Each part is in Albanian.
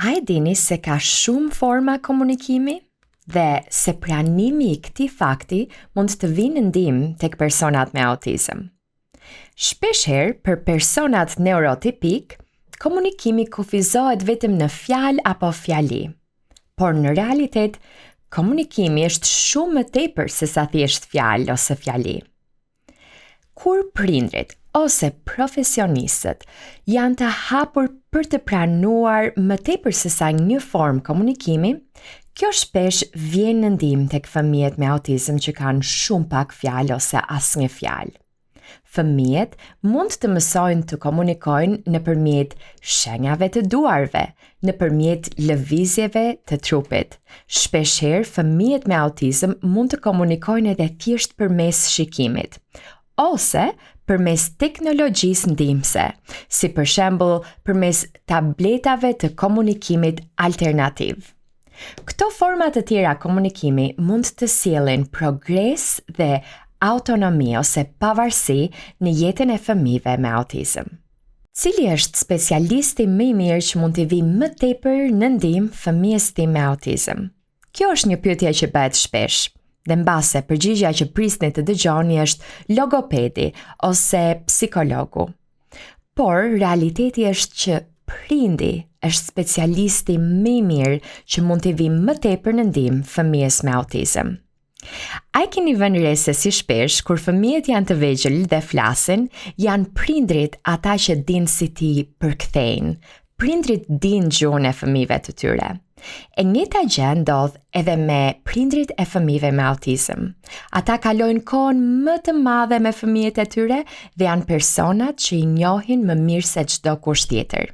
A e dini se ka shumë forma komunikimi? Dhe se pranimi i këtij fakti mund të vijë në ndihmë tek personat me autizëm. Shpeshherë për personat neurotipikë, komunikimi kufizohet vetëm në fjalë apo fjali. Por në realitet, komunikimi është shumë më tepër sesa thjesht fjalë ose fjali. Kur prindrit ose profesionistët janë të hapur për të pranuar më tepër sesa një formë komunikimi, kjo shpesh vjen në ndihmë tek fëmijët me autizëm që kanë shumë pak fjalë ose asnjë fjalë. Fëmijët mund të mësojnë të komunikojnë nëpërmjet shenjave të duarve, nëpërmjet lëvizjeve të trupit. Shpeshherë fëmijët me autizëm mund të komunikojnë edhe thjesht përmes shikimit ose përmes teknologjisë ndihmëse, si për shembull përmes tabletave të komunikimit alternativ. Këto forma të tjera komunikimi mund të sjellin progres dhe autonomi ose pavarësi në jetën e fëmijëve me autizëm. Cili është specialisti më i mirë që mund t'i vijë më tepër në ndihmë fëmijës tim me autizëm? Kjo është një pyetje që bëhet shpesh. Dhe mbase përgjigja që prisni të dëgjoni është logopedi ose psikologu. Por realiteti është që prindi është specialisti më i mirë që mund t'i vijë më tepër në ndihmë fëmijës me autizëm. A e keni vënë re se si shpesh kur fëmijët janë të vegjël dhe flasin, janë prindrit ata që dinë si t'i përkthejnë. Prindrit dinë gjuhën e fëmijëve të tyre. E njëjta gjë ndodh edhe me prindrit e fëmijëve me autizëm. Ata kalojnë kohën më të madhe me fëmijët e tyre dhe janë personat që i njohin më mirë se çdokush tjetër.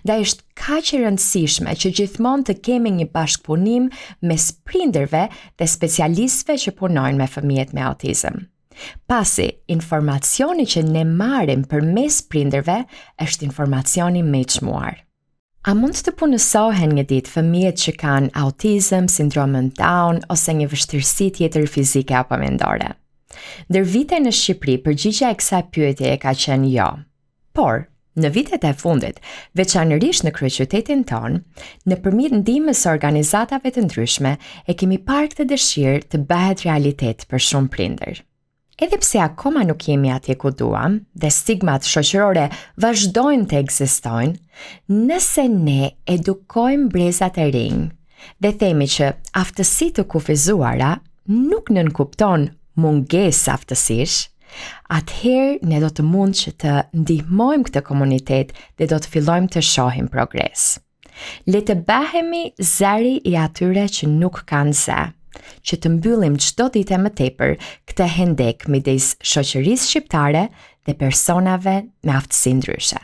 Ndaj është kaq e rëndësishme që gjithmonë të kemi një bashkëpunim mes prindërve dhe specialistëve që punojnë me fëmijët me autizëm. Pasi informacioni që ne marrim përmes prindërve është informacioni më i çmuar. A mund të punësohen një ditë fëmijët që kanë autizëm, sindromën Down ose një vështirësi tjetër fizike apo mendore? Ndër vite në Shqipëri, përgjigja e kësaj pyetjeje ka qenë jo. Por, në vitet e fundit, veçanërisht në kryeqytetin tonë, nëpërmjet ndihmës së organizatave të ndryshme, e kemi parë këtë dëshirë të bëhet realitet për shumë prindër. Edhe pse akoma nuk jemi atje ku duam dhe stigmat shoqërore vazhdojnë të ekzistojnë, nëse ne edukojmë brezat e rinj dhe themi që aftësi të kufizuara nuk nënkupton mungesë aftësish, atëherë ne do të mund që të ndihmojmë këtë komunitet dhe do të fillojmë të shohim progres. Le të bëhemi zëri i atyre që nuk kanë zë, që të mbyllim çdo ditë e më tepër këtë hendek midis shoqërisë shqiptare dhe personave me aftësi ndryshe.